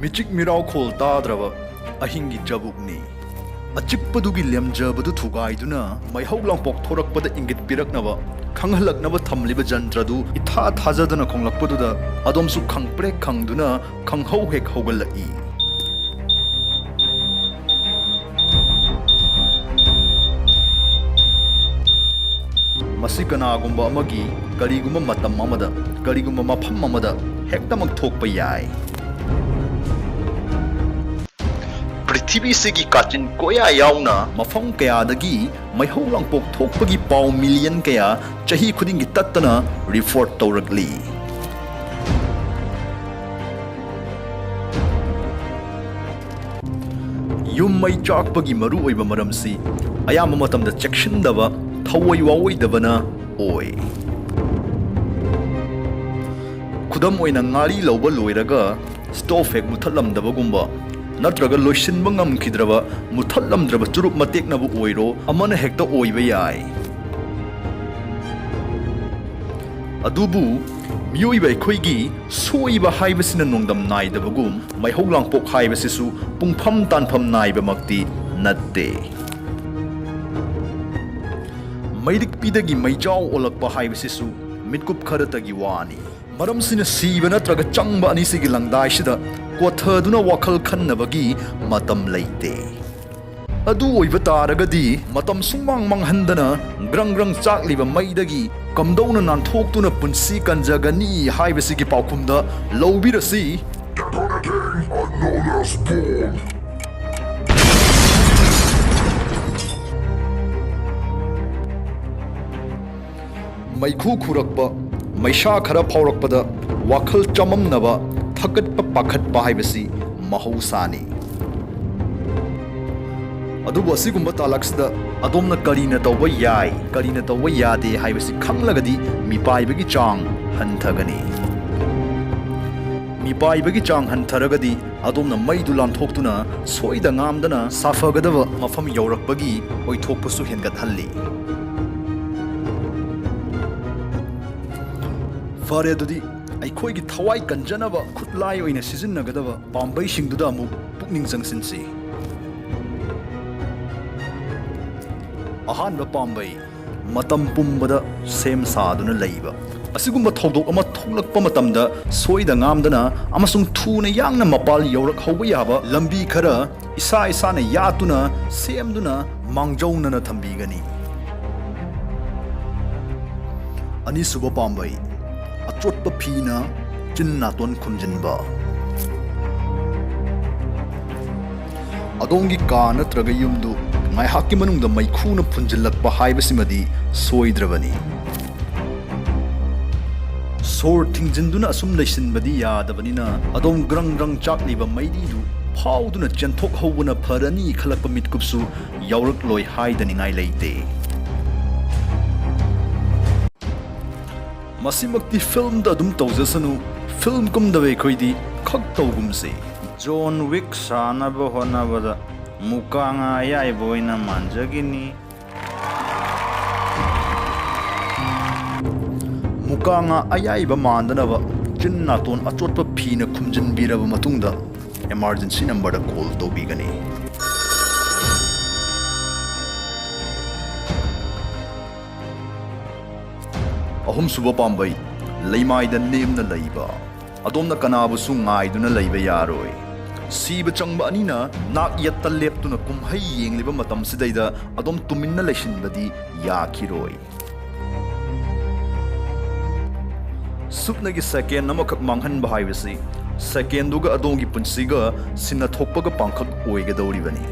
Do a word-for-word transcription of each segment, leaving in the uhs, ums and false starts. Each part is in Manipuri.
ꯃꯤꯆꯤꯛ ꯃꯤꯔꯥꯎꯈꯣꯜ ꯇꯥꯗ꯭ꯔꯕ ꯑꯍꯤꯡꯒꯤ ꯆꯥꯕꯨꯛꯅꯤ꯫ ꯑꯆꯤꯛꯄꯗꯨꯒꯤ ꯂꯦꯝꯖꯕꯗꯨ ꯊꯨꯒꯥꯏꯗꯨꯅ ꯃꯩꯍꯧ ꯂꯥꯡꯄꯣꯛ ꯊꯣꯔꯛꯄꯗ ꯏꯪꯒꯤꯠ ꯄꯤꯔꯛꯅꯕ, ꯈꯪꯍꯜꯂꯛꯅꯕ ꯊꯝꯂꯤꯕ ꯖꯟꯇ꯭ꯔꯗꯨ ꯏꯊꯥ ꯊꯥꯖꯗꯅ ꯈꯣꯡꯂꯛꯄꯗꯨꯗ ꯑꯗꯣꯝꯁꯨ ꯈꯪꯄ꯭ꯔꯦꯛ ꯈꯪꯗꯨꯅ ꯈꯪꯍꯧ ꯍꯦꯛ ꯍꯧꯒꯠꯂꯛꯏ꯫ ꯃꯁꯤ ꯀꯅꯥꯒꯨꯝꯕ ꯑꯃꯒꯤ ꯀꯔꯤꯒꯨꯝꯕ ꯃꯇꯝ ꯑꯃꯗ, ꯀꯔꯤꯒꯨꯝꯕ ꯃꯐꯝ ꯑꯃꯗ ꯍꯦꯛꯇꯃꯛ ꯊꯣꯛꯄ ꯌꯥꯏ꯫ ꯄ꯭ꯔꯤꯊꯤꯕꯤꯁꯤꯒꯤ ꯀꯥꯆꯤꯟ ꯀꯣꯌꯥ ꯌꯥꯎꯅ ꯃꯐꯝ ꯀꯌꯥꯗꯒꯤ ꯃꯩꯍꯧ ꯂꯥꯡꯄꯣꯛ ꯊꯣꯛꯄꯒꯤ ꯄꯥꯎ ꯃꯤꯂꯤꯌꯟ ꯀꯌꯥ ꯆꯍꯤ ꯈꯨꯗꯤꯡꯒꯤ ꯇꯠꯇꯅ ꯔꯤꯄꯣꯔꯠ ꯇꯧꯔꯛꯂꯤ꯫ ꯌꯨꯝ ꯃꯩ ꯆꯥꯛꯄꯒꯤ ꯃꯔꯨꯑꯣꯏꯕ ꯃꯔꯝꯁꯤ ꯑꯌꯥꯝꯕ ꯃꯇꯝꯗ ꯆꯦꯛꯁꯤꯟꯗꯕ, ꯊꯑꯣꯏ ꯋꯥꯑꯣꯏꯗꯕꯅ ꯑꯣꯏ꯫ ꯈꯨꯗꯝ ꯑꯣꯏꯅ, ꯉꯥꯔꯤ ꯂꯧꯕ ꯂꯣꯏꯔꯒ ꯁ꯭ꯇꯣꯚ ꯍꯦꯛ ꯃꯨꯊꯠꯂꯝꯗꯕꯒꯨꯝꯕ, ꯅꯠꯇ꯭ꯔꯒ ꯂꯣꯏꯁꯤꯟꯕ ꯉꯝꯈꯤꯗ꯭ꯔꯕ, ꯃꯨꯊꯠꯂꯝꯗ꯭ꯔꯕ ꯆꯨꯔꯨꯞ ꯃꯇꯦꯛꯅꯕꯨ ꯑꯣꯏꯔꯣ, ꯑꯃꯅ ꯍꯦꯛꯇ ꯑꯣꯏꯕ ꯌꯥꯏ꯫ ꯑꯗꯨꯕꯨ ꯃꯤꯑꯣꯏꯕ ꯑꯩꯈꯣꯏꯒꯤ ꯁꯣꯏꯕ ꯍꯥꯏꯕꯁꯤꯅ ꯅꯣꯡꯗꯝ ꯅꯥꯏꯗꯕꯒꯨꯝ, ꯃꯩꯍꯧ ꯂꯥꯡꯄꯣꯛ ꯍꯥꯏꯕꯁꯤꯁꯨ ꯄꯨꯡꯐꯝ ꯇꯥꯟꯐꯝ ꯅꯥꯏꯕꯃꯛꯇꯤ ꯅꯠꯇꯦ꯫ ꯃꯩꯔꯤꯛꯄꯤꯗꯒꯤ ꯃꯩꯖꯥꯎ ꯑꯣꯜꯂꯛꯄ ꯍꯥꯏꯕꯁꯤꯁꯨ ꯃꯤꯠꯀꯨꯞ ꯈꯔꯇꯒꯤ ꯋꯥꯅꯤ꯫ ꯃꯔꯝꯁꯤꯅ ꯁꯤꯕ ꯅꯠꯇ꯭ꯔꯒ ꯆꯪꯕ ꯑꯅꯤꯁꯤꯒꯤ ꯂꯪꯗꯥꯏꯁꯤꯗ ꯀꯣꯊꯗꯨꯅ ꯋꯥꯈꯜ ꯈꯟꯅꯕꯒꯤ ꯃꯇꯝ ꯂꯩꯇꯦ꯫ ꯑꯗꯨ ꯑꯣꯏꯕ ꯇꯥꯔꯒꯗꯤ ꯃꯇꯝ ꯁꯨꯡꯃꯥꯡ ꯃꯥꯡꯍꯟꯗꯅ ꯒ꯭ꯔꯪ ꯒ꯭ꯔꯪ ꯆꯥꯛꯂꯤꯕ ꯃꯩꯗꯒꯤ ꯀꯝꯗꯧꯅ ꯅꯥꯟꯊꯣꯛꯇꯨꯅ ꯄꯨꯟꯁꯤ ꯀꯟꯖꯒꯅꯤ ꯍꯥꯏꯕꯁꯤꯒꯤ ꯄꯥꯎꯈꯨꯝꯗ ꯂꯧꯕꯤꯔꯁꯤ꯫ Upon a king, a no less born. ꯃꯩꯈꯨ ꯈꯨꯔꯛꯄ, ꯃꯩꯁꯥ ꯈꯔ ꯐꯥꯎꯔꯛꯄꯗ ꯋꯥꯈꯜ ꯆꯃꯝꯅꯕ, ꯊꯀꯠꯄ ꯄꯥꯈꯠꯄ ꯍꯥꯏꯕꯁꯤ ꯃꯍꯧꯁꯥꯅꯤ꯫ ꯑꯗꯨꯕꯨ ꯑꯁꯤꯒꯨꯝꯕ ꯇꯥꯂꯛꯁꯤꯗ ꯑꯗꯣꯝꯅ ꯀꯔꯤꯅ ꯇꯧꯕ ꯌꯥꯏ, ꯀꯔꯤꯅ ꯇꯧꯕ ꯌꯥꯗꯦ ꯍꯥꯏꯕꯁꯤ ꯈꯪꯂꯒꯗꯤ ꯃꯤꯄꯥꯏꯕꯒꯤ ꯆꯥꯡ ꯍꯟꯊꯒꯅꯤ꯫ ꯃꯤꯄꯥꯏꯕꯒꯤ ꯆꯥꯡ ꯍꯟꯊꯔꯒꯗꯤ ꯑꯗꯣꯝꯅ ꯃꯩꯗꯨ ꯂꯥꯟꯊꯣꯛꯇꯨꯅ ꯁꯣꯏꯗ ꯉꯥꯝꯗꯅ ꯁꯥꯐꯒꯗꯕ ꯃꯐꯝ ꯌꯧꯔꯛꯄꯒꯤ ꯑꯣꯏꯊꯣꯛꯄꯁꯨ ꯍꯦꯟꯒꯠꯍꯜꯂꯤ꯫ ꯐꯔꯦ, ꯑꯗꯨꯗꯤ ꯑꯩꯈꯣꯏꯒꯤ ꯊꯋꯥꯏ ꯀꯟꯖꯅꯕ ꯈꯨꯠꯂꯥꯏ ꯑꯣꯏꯅ ꯁꯤꯖꯤꯟꯅꯒꯗꯕ ꯄꯥꯝꯕꯩꯁꯤꯡꯗꯨꯗ ꯑꯃꯨꯛ ꯄꯨꯛꯅꯤꯡ ꯆꯪꯁꯤꯟꯁꯤ꯫ ꯑꯍꯥꯟꯕ ꯄꯥꯝꯕꯩ, ꯃꯇꯝ ꯄꯨꯝꯕꯗ ꯁꯦꯝ ꯁꯥꯗꯨꯅ ꯂꯩꯕ꯫ ꯑꯁꯤꯒꯨꯝꯕ ꯊꯧꯗꯣꯛ ꯑꯃ ꯊꯣꯛꯂꯛꯄ ꯃꯇꯝꯗ ꯁꯣꯏꯗ ꯉꯥꯝꯗꯅ ꯑꯃꯁꯨꯡ ꯊꯨꯅ ꯌꯥꯡꯅ ꯃꯄꯥꯜ ꯌꯧꯔꯛꯍꯧꯕ ꯌꯥꯕ ꯂꯝꯕꯤ ꯈꯔ ꯏꯁꯥ ꯏꯁꯥꯅ ꯌꯥꯠꯇꯨꯅ, ꯁꯦꯝꯗꯨꯅ, ꯃꯥꯡꯖꯧꯅꯅ ꯊꯝꯕꯤꯒꯅꯤ꯫ ꯑꯅꯤꯁꯨꯕ ꯄꯥꯝꯕꯩ, ꯑꯆꯣꯠꯄ ꯐꯤꯅ ꯆꯤꯟ ꯅꯥꯇꯣꯟ ꯈꯨꯝꯖꯤꯟꯕ꯫ ꯑꯗꯣꯝꯒꯤ ꯀꯥ ꯅꯠꯇ꯭ꯔꯒ ꯌꯨꯝꯗꯨ ꯉꯥꯏꯍꯥꯛꯀꯤ ꯃꯅꯨꯡꯗ ꯃꯩꯈꯨꯅ ꯐꯨꯟꯖꯤꯜꯂꯛꯄ ꯍꯥꯏꯕꯁꯤꯃꯗꯤ ꯁꯣꯏꯗ꯭ꯔꯕꯅꯤ꯫ ꯁꯣꯔ ꯊꯤꯡꯖꯤꯟꯗꯨꯅ ꯑꯁꯨꯝ ꯂꯩꯁꯤꯟꯕꯗꯤ ꯌꯥꯗꯕꯅꯤꯅ, ꯑꯗꯣꯝ ꯒ꯭ꯔꯪ ꯒ꯭ꯔꯪ ꯆꯥꯛꯂꯤꯕ ꯃꯩꯔꯤꯗꯨ ꯐꯥꯎꯗꯨꯅ ꯆꯦꯟꯊꯣꯛꯍꯧꯕꯅ ꯐꯔꯅꯤ ꯈꯜꯂꯛꯄ ꯃꯤꯠꯀꯨꯞꯁꯨ ꯌꯥꯎꯔꯛꯂꯣꯏ ꯍꯥꯏꯗꯅꯤꯡꯉꯥꯏ ꯂꯩꯇꯦ꯫ ꯃꯁꯤꯃꯛꯇꯤ ꯐꯤꯜꯝꯗ ꯑꯗꯨꯝ ꯇꯧꯖꯁꯅꯨ, ꯐꯤꯜꯝ ꯀꯨꯝꯗꯕ ꯑꯩꯈꯣꯏꯗꯤ ꯈꯛ ꯇꯧꯒꯨꯝꯁꯦ꯫ ꯖꯣꯟ ꯋꯤꯛ ꯁꯥꯅꯕ ꯍꯣꯠꯅꯕꯗ ꯃꯨꯀꯥ ꯉꯥ ꯑꯌꯥꯏꯕ ꯑꯣꯏꯅ ꯃꯥꯟꯖꯈꯤꯅꯤ꯫ ꯃꯨꯀꯥ ꯉꯥ ꯑꯌꯥꯏꯕ ꯃꯥꯟꯗꯅꯕ ꯆꯤꯟ ꯅꯥꯇꯣꯟ ꯑꯆꯣꯠꯄ ꯐꯤꯅ ꯈꯨꯝꯖꯤꯟꯕꯤꯔꯕ ꯃꯇꯨꯡꯗ, emergency numberꯗ call ꯇꯧꯕꯤꯒꯅꯤ꯫ ꯑꯍꯨꯝꯁꯨꯕ ꯄꯥꯝꯕꯩ, ꯂꯩꯃꯥꯏꯗ ꯅꯦꯝꯅ ꯂꯩꯕ꯫ ꯑꯗꯣꯝꯅ ꯀꯅꯥꯕꯨꯁꯨ ꯉꯥꯏꯗꯨꯅ ꯂꯩꯕ ꯌꯥꯔꯣꯏ꯫ ꯁꯤꯕ ꯆꯪꯕ ꯑꯅꯤꯅ ꯅꯥꯛ ꯌꯦꯠꯇ ꯂꯦꯞꯇꯨꯅ ꯀꯨꯝꯍꯩ ꯌꯦꯡꯂꯤꯕ ꯃꯇꯝꯁꯤꯗꯩꯗ ꯑꯗꯣꯝ ꯇꯨꯃꯤꯟꯅ ꯂꯩꯁꯤꯟꯕꯗꯤ ꯌꯥꯈꯤꯔꯣꯏ꯫ ꯁꯨꯞꯅꯒꯤ second ꯑꯃꯈꯛ ꯃꯥꯡꯍꯟꯕ ꯍꯥꯏꯕꯁꯤ secondꯗꯨꯒ ꯑꯗꯣꯝꯒꯤ ꯄꯨꯟꯁꯤꯒ ꯁꯤꯟꯅ ꯊꯣꯛꯄꯒ ꯄꯥꯡꯈꯛ ꯑꯣꯏꯒꯗꯧꯔꯤꯕꯅꯤ꯫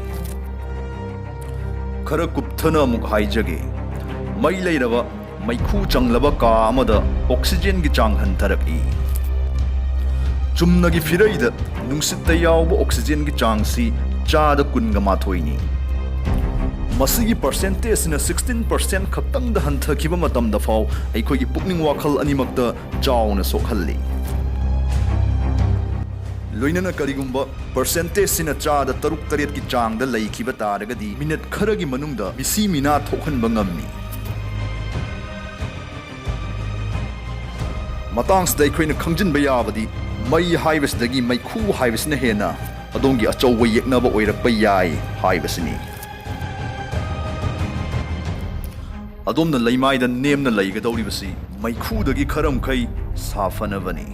ꯈꯔ ꯀꯨꯞꯊꯅ ꯑꯃꯨꯛ ꯍꯥꯏꯖꯒꯦ꯫ ꯃꯩ ꯂꯩꯔꯕ, ꯃꯩꯈꯨ ꯆꯪꯂꯕ ꯀꯥ ꯑꯃꯗ oxygenꯒꯤ ꯆꯥꯡ ꯍꯟꯊꯔꯛꯏ꯫ ꯆꯨꯝꯅꯒꯤ ꯐꯤꯔꯩꯗ ꯅꯨꯡꯁꯤꯠꯇ ꯌꯥꯎꯕ oxygenꯒꯤ ꯆꯥꯡꯁꯤ ꯆꯥꯗ ꯀꯨꯟꯒ ꯃꯥꯊꯣꯏꯅꯤ꯫ ꯃꯁꯤꯒꯤ percentageꯁꯤꯅ sixteen percent ꯈꯛꯇꯪꯗ ꯍꯟꯊꯈꯤꯕ ꯃꯇꯝꯗ ꯐꯥꯎ ꯑꯩꯈꯣꯏꯒꯤ ꯄꯨꯛꯅꯤꯡ ꯋꯥꯈꯜ ꯑꯅꯤꯃꯛꯇ ꯆꯥꯎꯅ ꯁꯣꯛꯍꯜꯂꯤ꯫ ꯂꯣꯏꯅꯅ ꯀꯔꯤꯒꯨꯝꯕ percentageꯁꯤꯅ ꯆꯥꯗ ꯇꯔꯨꯛ ꯇꯔꯦꯠꯀꯤ ꯆꯥꯡꯗ ꯂꯩꯈꯤꯕ ꯇꯥꯔꯒꯗꯤ, ꯃꯤꯅꯠ ꯈꯔꯒꯤ ꯃꯅꯨꯡꯗ ꯃꯤꯁꯤ ꯃꯤꯅꯥ ꯊꯣꯛꯍꯟꯕ ꯉꯝꯃꯤ꯫ ꯃꯇꯥꯡꯁꯤꯗ ꯑꯩꯈꯣꯏꯅ ꯈꯪꯖꯤꯟꯕ ꯌꯥꯕꯗꯤ, ꯃꯩ ꯍꯥꯏꯕꯁꯤꯗꯒꯤ ꯃꯩꯈꯨ ꯍꯥꯏꯕꯁꯤꯅ ꯍꯦꯟꯅ ꯑꯗꯣꯝꯒꯤ ꯑꯆꯧꯕ ꯌꯦꯛꯅꯕ ꯑꯣꯏꯔꯛꯄ ꯌꯥꯏ ꯍꯥꯏꯕꯁꯤꯅꯤ꯫ ꯑꯗꯣꯝꯅ ꯂꯩꯃꯥꯏꯗ ꯅꯦꯝꯅ ꯂꯩꯒꯗꯧꯔꯤꯕꯁꯤ ꯃꯩꯈꯨꯗꯒꯤ ꯈꯔ ꯃꯈꯩ ꯁꯥꯐꯅꯕꯅꯤ꯫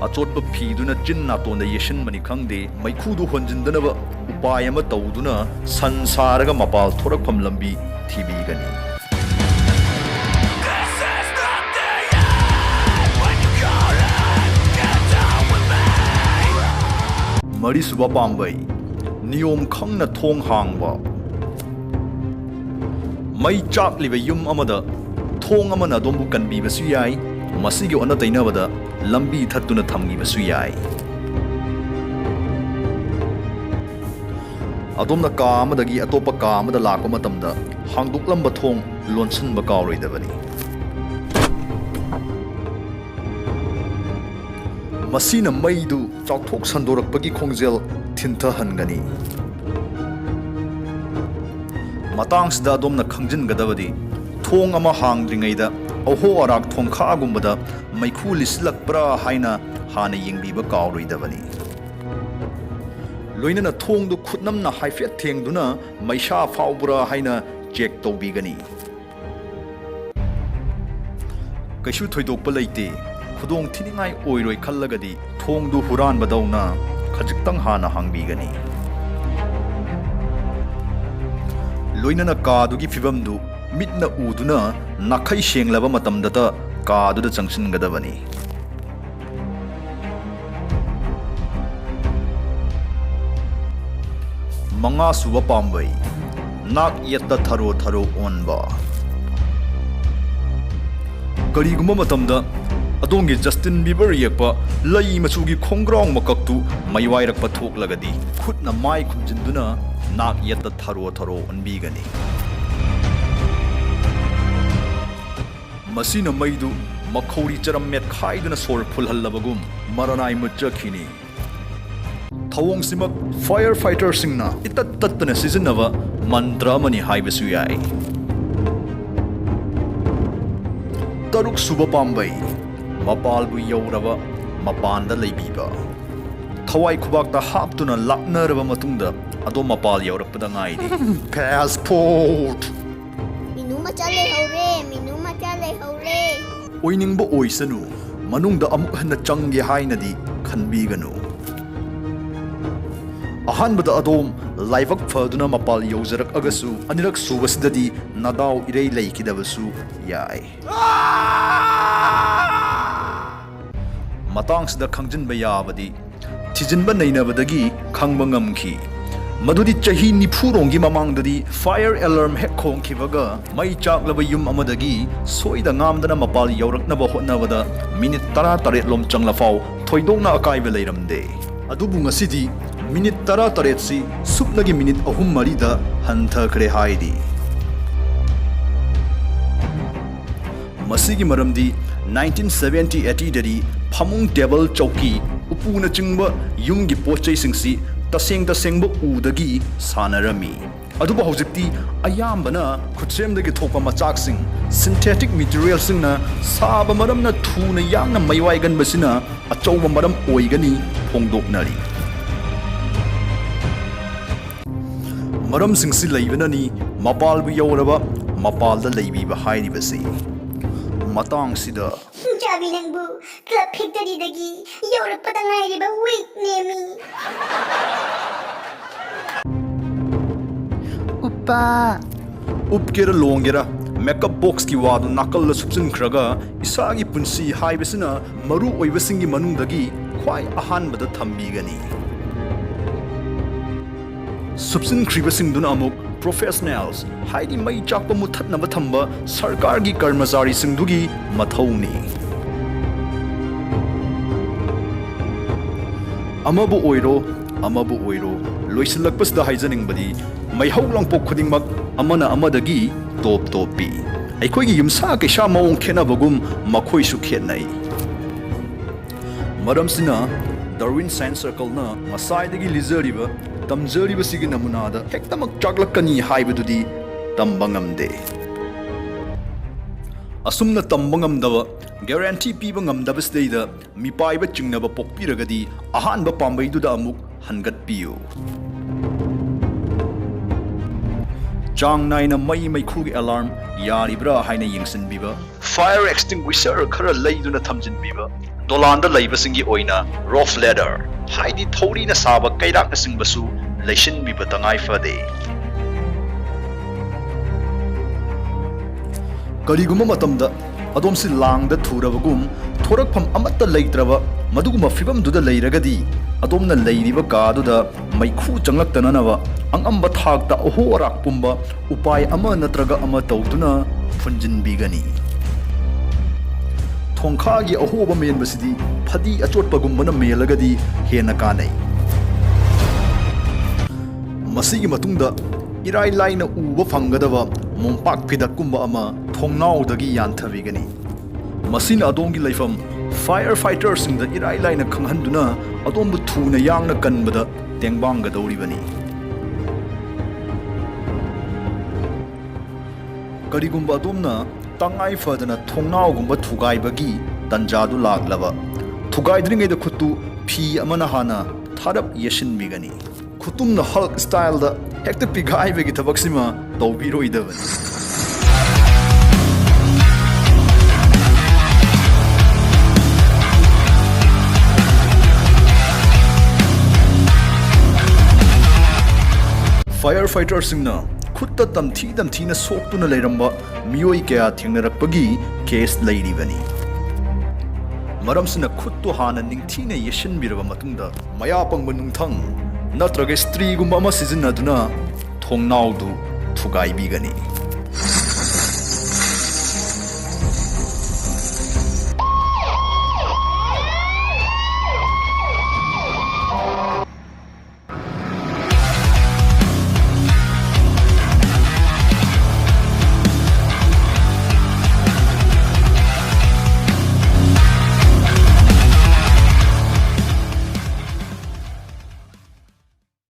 ꯑꯆꯣꯠꯄ ꯐꯤꯗꯨꯅ ꯆꯤꯟ ꯅꯥꯇꯣꯟꯗ ꯌꯦꯠꯁꯤꯟꯕꯅꯤ ꯈꯪꯗꯦ, ꯃꯩꯈꯨꯗꯨ ꯍꯣꯟꯖꯤꯟꯗꯅꯕ ꯎꯄꯥꯏ ꯑꯃ ꯇꯧꯗꯨꯅ ꯁꯟ ꯁꯥꯔꯒ ꯃꯄꯥꯜ ꯊꯣꯔꯛꯐꯝ ꯂꯝꯕꯤ ꯊꯤꯕꯤꯒꯅꯤ꯫ ꯃꯔꯤꯁꯨꯕ ꯄꯥꯝꯕꯩ, ꯅꯤꯌꯣꯝ ꯈꯪꯅ ꯊꯣꯡ ꯍꯥꯡꯕ꯫ ꯃꯩ ꯆꯥꯛꯂꯤꯕ ꯌꯨꯝ ꯑꯃꯗ ꯊꯣꯡ ꯑꯃꯅ ꯑꯗꯣꯝꯕꯨ ꯀꯟꯕꯤꯕꯁꯨ ꯌꯥꯏ, ꯃꯁꯤꯒꯤ ꯑꯣꯟꯅ ꯇꯩꯅꯕꯗ ꯂꯝꯕꯤ ꯊꯠꯇꯨꯅ ꯊꯝꯈꯤꯕꯁꯨ ꯌꯥꯏ꯫ ꯑꯗꯣꯝꯅ ꯀꯥ ꯑꯃꯗꯒꯤ ꯑꯇꯣꯞꯄ ꯀꯥ ꯑꯃꯗ ꯂꯥꯛꯄ ꯃꯇꯝꯗ ꯍꯥꯡꯗꯣꯛꯂꯝꯕ ꯊꯣꯡ ꯂꯣꯟꯁꯤꯟꯕ ꯀꯥꯎꯔꯣꯏꯗꯕꯅꯤ꯫ ꯃꯁꯤꯅ ꯃꯩꯗꯨ ꯆꯥꯎꯊꯣꯛ ꯁꯟꯗꯣꯔꯛꯄꯒꯤ ꯈꯣꯡꯖꯦꯜ ꯊꯤꯟꯊꯍꯟꯒꯅꯤ꯫ ꯃꯇꯥꯡꯁꯤꯗ ꯑꯗꯣꯝꯅ ꯈꯪꯖꯤꯟꯒꯗꯕꯗꯤ, ꯊꯣꯡ ꯑꯃ ꯍꯥꯡꯗ꯭ꯔꯤꯉꯩꯗ ꯑꯍꯣ ꯑꯔꯥꯛ ꯊꯣꯡꯈꯥꯒꯨꯝꯕꯗ ꯃꯩꯈꯨ ꯂꯤꯁꯤꯜꯂꯛꯄ꯭ꯔꯥ ꯍꯥꯏꯅ ꯍꯥꯟꯅ ꯌꯦꯡꯕꯤꯕ ꯀꯥꯎꯔꯣꯏꯗꯕꯅꯤ꯫ ꯂꯣꯏꯅꯅ ꯊꯣꯡꯗꯨ ꯈꯨꯠꯅꯝꯅ ꯍꯥꯏꯐꯦꯠ ꯊꯦꯡꯗꯨꯅ ꯃꯩꯁꯥ ꯐꯥꯎꯕ꯭ꯔꯥ ꯍꯥꯏꯅ ꯆꯦꯛ ꯇꯧꯕꯤꯒꯅꯤ꯫ ꯀꯩꯁꯨ ꯊꯣꯏꯗꯣꯛꯄ ꯂꯩꯇꯦ꯫ ꯈꯨꯗꯣꯡ ꯊꯤꯅꯤꯡꯉꯥꯏ ꯑꯣꯏꯔꯣꯏ ꯈꯜꯂꯒꯗꯤ ꯊꯣꯡꯗꯨ ꯍꯨꯔꯥꯟꯕꯗꯧꯅ ꯈꯖꯤꯛꯇꯪ ꯍꯥꯟꯅ ꯍꯥꯡꯕꯤꯒꯅꯤ꯫ ꯂꯣꯏꯅꯅ ꯀꯥꯗꯨꯒꯤ ꯐꯤꯕꯝꯗꯨ ꯃꯤꯠꯅ ꯎꯗꯨꯅ ꯅꯥꯈꯩ ꯁꯦꯡꯂꯕ ꯃꯇꯝꯗꯇ ꯀꯥꯗꯨꯗ ꯆꯪꯁꯤꯟꯒꯗꯕꯅꯤ꯫ ꯃꯉꯥꯁꯨꯕ ꯄꯥꯝꯕꯩ, ꯅꯥꯛ ꯌꯦꯠꯇ ꯊꯔꯣ ꯊꯔꯣ ꯑꯣꯟꯕ꯫ ꯀꯔꯤꯒꯨꯝꯕ ꯃꯇꯝꯗ ꯑꯗꯣꯝꯒꯤ ꯖꯁꯇꯤꯟ ꯕꯤꯕꯔ ꯌꯦꯛꯄ ꯂꯩ ꯃꯆꯨꯒꯤ ꯈꯣꯡꯒ꯭ꯔꯥꯎ ꯃꯀꯛꯇꯨ ꯃꯩꯋꯥꯏꯔꯛꯄ ꯊꯣꯛꯂꯒꯗꯤ, ꯈꯨꯠꯅ ꯃꯥꯏ ꯈꯨꯝꯖꯤꯟꯗꯨꯅ ꯅꯥꯛ ꯌꯦꯠꯇ ꯊꯔꯣ ꯊꯔꯣ ꯑꯣꯟꯕꯤꯒꯅꯤ꯫ ꯃꯁꯤꯅ ꯃꯩꯗꯨ ꯃꯈꯧꯔꯤ ꯆꯔꯝ ꯃꯦꯠꯈꯥꯏꯗꯨꯅ ꯁꯣꯔ ꯐꯨꯜꯍꯜꯂꯕꯒꯨꯝ ꯃꯔꯅꯥꯏ ꯃꯨꯠꯆꯈꯤꯅꯤ꯫ ꯊꯧꯑꯣꯡꯁꯤꯃꯛ ꯐꯥꯌꯔ ꯐꯥꯏꯇꯔꯁꯤꯡꯅ ꯏꯇꯠ ꯇꯠꯇꯅ ꯁꯤꯖꯤꯟꯅꯕ ꯃꯟꯇ꯭ꯔ ꯑꯃꯅꯤ ꯍꯥꯏꯕꯁꯨ ꯌꯥꯏ꯫ ꯇꯔꯨꯛ ꯁꯨꯕ ꯄꯥꯝꯕꯩ, ꯃꯄꯥꯜꯕꯨ ꯌꯧꯔꯕ, ꯃꯄꯥꯟꯗ ꯂꯩꯕꯤꯕ꯫ ꯊꯋꯥꯏ ꯈꯨꯕꯥꯛꯇ ꯍꯥꯞꯇꯨꯅ ꯂꯥꯛꯅꯔꯕ ꯃꯇꯨꯡꯗ ꯑꯗꯣꯝ ꯃꯄꯥꯜ ꯌꯧꯔꯛꯄꯗ ꯉꯥꯏꯔꯤ꯫ Passport! ꯃꯤꯅꯨ ꯃꯆꯥ ꯂꯩꯍꯧꯔꯦ, ꯃꯤꯅꯨ ꯃꯆꯥ ꯂꯩꯍꯧꯔꯦ꯫ ꯑꯣꯏꯅꯤꯡꯕ ꯑꯣꯏꯁꯅꯨ, ꯃꯅꯨꯡꯗ ꯑꯃꯨꯛ ꯍꯟꯅ ꯆꯪꯒꯦ ꯍꯥꯏꯅꯗꯤ ꯈꯟꯕꯤꯒꯅꯨ꯫ ꯑꯍꯥꯟꯕꯗ ꯑꯗꯣꯝ ꯂꯥꯏꯕꯛ ꯐꯗꯨꯅ ꯃꯄꯥꯜ ꯌꯧꯖꯔꯛꯑꯒꯁꯨ, ꯑꯅꯤꯔꯛ ꯁꯨꯕꯁꯤꯗꯗꯤ ꯅꯗꯥꯎ ꯏꯔꯩ ꯂꯩꯈꯤꯗꯕꯁꯨ ꯌꯥꯏ꯫ ꯃꯇꯥꯡꯁꯤꯗ ꯈꯪꯖꯤꯟꯕ ꯌꯥꯕꯗꯤ, ꯊꯤꯖꯤꯟꯕ ꯅꯩꯅꯕꯗꯒꯤ ꯈꯪꯕ ꯉꯝꯈꯤ ꯃꯗꯨꯗꯤ ꯆꯍꯤ ꯅꯤꯐꯨ ꯔꯣꯝꯒꯤ ꯃꯃꯥꯡꯗꯗꯤ fire alarm ꯍꯦꯛ ꯈꯣꯡꯈꯤꯕꯒ ꯃꯩ ꯆꯥꯛꯂꯕ ꯌꯨꯝ ꯑꯃꯗꯒꯤ ꯁꯣꯏꯗ ꯉꯥꯝꯗꯅ ꯃꯄꯥꯜ ꯌꯧꯔꯛꯅꯕ ꯍꯣꯠꯅꯕꯗ ꯃꯤꯅꯤꯠ ꯇꯔꯥꯇꯔꯦꯠ ꯂꯣꯝ ꯆꯪꯂꯐꯥꯎ ꯊꯣꯏꯗꯣꯛꯅ ꯑꯀꯥꯏꯕ ꯂꯩꯔꯝꯗꯦ꯫ ꯑꯗꯨꯕꯨ ꯉꯁꯤꯗꯤ ꯃꯤꯅꯤꯠ ꯇꯔꯥꯇꯔꯦꯠꯁꯤ ꯁꯨꯞꯅꯒꯤ ꯃꯤꯅꯤꯠ ꯑꯍꯨꯝ ꯃꯔꯤꯗ ꯍꯟꯊꯈ꯭ꯔꯦ ꯍꯥꯏꯔꯤ꯫ ꯃꯁꯤꯒꯤ ꯃꯔꯝꯗꯤ nineteen seventy eighty ꯗꯗꯤ ꯐꯃꯨꯡ, ꯇꯦꯕꯜ, ꯆꯧꯀꯤ, ꯎꯄꯨꯅꯆꯤꯡꯕ ꯌꯨꯝꯒꯤ ꯄꯣꯠ ꯆꯩꯁꯤꯡꯁꯤ ꯇꯁꯦꯡ ꯇꯁꯦꯡꯕ ꯎꯗꯒꯤ ꯁꯥꯟꯅꯔꯝꯃꯤ꯫ ꯑꯗꯨꯕꯨ ꯍꯧꯖꯤꯛꯇꯤ ꯑꯌꯥꯝꯕꯅ ꯈꯨꯠꯁꯦꯝꯗꯒꯤ ꯊꯣꯛꯄ ꯃꯆꯥꯛꯁꯤꯡ, synthetic materialꯁꯤꯡꯅ ꯁꯥꯕ ꯃꯔꯝꯅ ꯊꯨꯅ ꯌꯥꯡꯅ ꯃꯩ ꯋꯥꯏꯒꯟꯕꯁꯤꯅ ꯑꯆꯧꯕ ꯃꯔꯝ ꯑꯣꯏꯒꯅꯤ ꯐꯣꯡꯗꯣꯛꯅꯔꯤ꯫ ꯃꯔꯝꯁꯤꯡꯁꯤ ꯂꯩꯕꯅꯅꯤ ꯃꯄꯥꯜꯕꯨ ꯌꯧꯔꯕ ꯃꯄꯥꯜꯗ ꯂꯩꯕꯤꯕ ꯍꯥꯏꯔꯤꯕꯁꯤ꯫ ꯃꯇꯥꯡꯁꯤꯗ ꯆꯥꯕꯤ ꯅꯪꯕꯨ club factoryꯗꯒꯤ ꯌꯧꯔꯛꯄꯗ ꯉꯥꯏꯔꯤꯕ weak ꯅꯦꯃꯤ꯫ ꯎꯞꯄ꯫ ꯎꯞꯀꯦꯔꯥ ꯂꯣꯡꯒꯦꯔꯥ, makeup boxꯀꯤ ꯋꯥꯗꯨ ꯅꯥꯀꯜꯗ ꯁꯨꯞꯆꯤꯟꯈ꯭ꯔꯒ ꯏꯁꯥꯒꯤ ꯄꯨꯟꯁꯤ ꯍꯥꯏꯕꯁꯤꯅ ꯃꯔꯨ ꯑꯣꯏꯕꯁꯤꯡꯒꯤ ꯃꯅꯨꯡꯗꯒꯤ ꯈ꯭ꯋꯥꯏ ꯑꯍꯥꯟꯕꯗ ꯊꯝꯕꯤꯒꯅꯤ꯫ ꯁꯨꯞꯆꯤꯟꯈ꯭ꯔꯤꯕꯁꯤꯡꯗꯨꯅ ꯑꯃꯨꯛ professionals, ꯍꯥꯏꯗꯤ ꯃꯩ ꯆꯥꯛꯄ ꯃꯨꯊꯠꯅꯕ ꯊꯝꯕ ꯁꯔꯀꯥꯔꯒꯤ ꯀꯔꯃꯆꯥꯔꯤꯁꯤꯡꯗꯨꯒꯤ ꯃꯊꯧꯅꯤ꯫ ꯑꯃꯕꯨ ꯑꯣꯏꯔꯣ, ꯑꯃꯕꯨ ꯑꯣꯏꯔꯣ, ꯂꯣꯏꯁꯤꯜꯂꯛꯄꯁꯤꯗ ꯍꯥꯏꯖꯅꯤꯡꯕꯗꯤ, ꯃꯩꯍꯧ ꯂꯥꯡꯄꯣꯛ ꯈꯨꯗꯤꯡꯃꯛ ꯑꯃꯅ ꯑꯃꯗꯒꯤ ꯇꯣꯞ ꯇꯣꯞꯄꯤ꯫ ꯑꯩꯈꯣꯏꯒꯤ ꯌꯨꯝꯁꯥ ꯀꯩꯁꯥ ꯃꯑꯣꯡ ꯈꯦꯠꯅꯕꯒꯨꯝ ꯃꯈꯣꯏꯁꯨ ꯈꯦꯠꯅꯩ꯫ ꯃꯔꯝꯁꯤꯅ Darwin Science Circleꯅ ꯉꯁꯥꯏꯗꯒꯤ ꯂꯤꯖꯔꯤꯕ, ꯇꯝꯖꯔꯤꯕꯁꯤꯒꯤ ꯅꯃꯨꯅꯥꯗ ꯍꯦꯛꯇꯃꯛ ꯆꯥꯛꯂꯛꯀꯅꯤ ꯍꯥꯏꯕꯗꯨꯗꯤ ꯇꯝꯕ ꯉꯝꯗꯦ꯫ ꯑꯁꯨꯝꯅ ꯇꯝꯕ ꯉꯝꯗꯕ, ꯒꯦꯔꯦꯟꯇꯤ ꯄꯤꯕ ꯉꯝꯗꯕꯁꯤꯗꯩꯗ ꯃꯤꯄꯥꯏꯕ ꯆꯤꯡꯅꯕ ꯄꯣꯛꯄꯤꯔꯒꯗꯤ ꯑꯍꯥꯟꯕ ꯄꯥꯝꯕꯩꯗꯨꯗ ꯑꯃꯨꯛ ꯍꯟꯒꯠꯄꯤꯌꯨ꯫ ꯆꯥꯡ ꯅꯥꯏꯅ ꯃꯩ ꯃꯩꯈꯨꯒꯤ ꯑꯦꯂꯥꯔꯝ ꯌꯥꯔꯤꯕ꯭ꯔꯥ ꯍꯥꯏꯅ ꯌꯦꯡꯁꯤꯟꯕꯤꯕ, ꯐꯥꯌꯔ ꯑꯦꯛꯁꯇꯤꯡꯒ꯭ꯋꯤꯁꯔ ꯈꯔ ꯂꯩꯗꯨꯅ ꯊꯝꯖꯤꯟꯕꯤꯕ, ꯗꯣꯂꯥꯟꯗ ꯂꯩꯕꯁꯤꯡꯒꯤ ꯑꯣꯏꯅ ꯔꯣꯐ ꯂꯦꯗꯔ, ꯍꯥꯏꯗꯤ ꯊꯧꯔꯤꯅ ꯁꯥꯕ ꯀꯩꯔꯥꯛꯅꯆꯤꯡꯕꯁꯨ ꯂꯩꯁꯤꯟꯕꯤꯕ ꯇꯉꯥꯏ ꯐꯗꯦ꯫ ꯀꯔꯤꯒꯨꯝꯕ ꯃꯇꯝꯗ ꯑꯗꯣꯝꯁꯤ ꯂꯥꯡꯗ ꯊꯨꯔꯕꯒꯨꯝ ꯊꯣꯔꯛꯐꯝ ꯑꯃꯠꯇ ꯂꯩꯇ꯭ꯔꯕ ꯃꯗꯨꯒꯨꯝꯕ ꯐꯤꯕꯝꯗꯨꯗ ꯂꯩꯔꯒꯗꯤ, ꯑꯗꯣꯝꯅ ꯂꯩꯔꯤꯕ ꯀꯥꯗꯨꯗ ꯃꯩꯈꯨ ꯆꯪꯂꯛꯇꯅꯅꯕ ꯑꯉꯝꯕ ꯊꯥꯛꯇ ꯑꯍꯣ ꯑꯔꯥꯛ ꯄꯨꯝꯕ ꯎꯄꯥꯏ ꯑꯃ ꯅꯠꯇ꯭ꯔꯒ ꯑꯃ ꯇꯧꯗꯨꯅ ꯐꯨꯟꯖꯤꯟꯕꯤꯒꯅꯤ꯫ ꯊꯣꯡꯈꯥꯒꯤ ꯑꯍꯣꯕ ꯃꯦꯟꯕꯁꯤꯗꯤ ꯐꯗꯤ ꯑꯆꯣꯠꯄꯒꯨꯝꯕꯅ ꯃꯦꯜꯂꯒꯗꯤ ꯍꯦꯟꯅ ꯀꯥꯟꯅꯩ꯫ ꯃꯁꯤꯒꯤ ꯃꯇꯨꯡꯗ ꯏꯔꯥꯏ ꯂꯥꯏꯅ ꯎꯕ ꯐꯪꯒꯗꯕ ꯃꯣꯝꯄꯥꯛ ꯐꯤꯗꯛꯀꯨꯝꯕ ꯑꯃ ꯊꯣꯡꯅꯥꯎꯗꯒꯤ ꯌꯥꯟꯊꯕꯤꯒꯅꯤ꯫ ꯃꯁꯤꯅ ꯑꯗꯣꯝꯒꯤ ꯂꯩꯐꯝ ꯐꯥꯌꯔ ꯐꯥꯏꯇꯔꯁꯤꯡꯗ ꯏꯔꯥꯏ ꯂꯥꯏꯅ ꯈꯪꯍꯟꯗꯨꯅ ꯑꯗꯣꯝꯕꯨ ꯊꯨꯅ ꯌꯥꯡꯅ ꯀꯟꯕꯗ ꯇꯦꯡꯕꯥꯡꯒꯗꯧꯔꯤꯕꯅꯤ꯫ ꯀꯔꯤꯒꯨꯝꯕ ꯑꯗꯣꯝꯅ ꯇꯉꯥꯏ ꯐꯗꯅ ꯊꯣꯡꯅꯥꯎꯒꯨꯝꯕ ꯊꯨꯒꯥꯏꯕꯒꯤ ꯇꯟꯖꯥꯗꯨ ꯂꯥꯛꯂꯕ, ꯊꯨꯒꯥꯏꯗ꯭ꯔꯤꯉꯩꯗ ꯈꯨꯠꯇꯨ ꯐꯤ ꯑꯃꯅ ꯍꯥꯟꯅ ꯊꯥꯔꯞ ꯌꯦꯠꯁꯤꯟꯕꯤꯒꯅꯤ꯫ ꯈꯨꯇꯨꯝꯅ ꯍꯜꯛ ꯁ꯭ꯇꯥꯏꯜꯗ ꯍꯦꯛꯇ ꯄꯤꯒꯥꯏꯕꯒꯤ ꯊꯕꯛꯁꯤꯃ ꯇꯧꯕꯤꯔꯣꯏꯗꯕꯅꯤ꯫ ꯐꯥꯌꯔ ꯐꯥꯏꯇꯔꯁꯤꯡꯅ ꯈꯨꯠꯇ ꯇꯝꯊꯤ ꯇꯝꯊꯤꯅ ꯁꯣꯛꯇꯨꯅ ꯂꯩꯔꯝꯕ ꯃꯤꯑꯣꯏ ꯀꯌꯥ ꯊꯦꯡꯅꯔꯛꯄꯒꯤ ꯀꯦꯁ ꯂꯩꯔꯤꯕꯅꯤ꯫ ꯃꯔꯝꯁꯤꯅ ꯈꯨꯠꯇꯨ ꯍꯥꯟꯅ ꯅꯤꯡꯊꯤꯅ ꯌꯦꯠꯁꯤꯟꯕꯤꯔꯕ ꯃꯇꯨꯡꯗ, ꯃꯌꯥ ꯄꯪꯕ ꯅꯨꯡꯊꯪ ꯅꯠꯇ꯭ꯔꯒ ꯏꯁꯇ꯭ꯔꯤꯒꯨꯝꯕ ꯑꯃ ꯁꯤꯖꯤꯟꯅꯗꯨꯅ ꯊꯣꯡꯅꯥꯎꯗꯨ ꯊꯨꯒꯥꯏꯕꯤꯒꯅꯤ꯫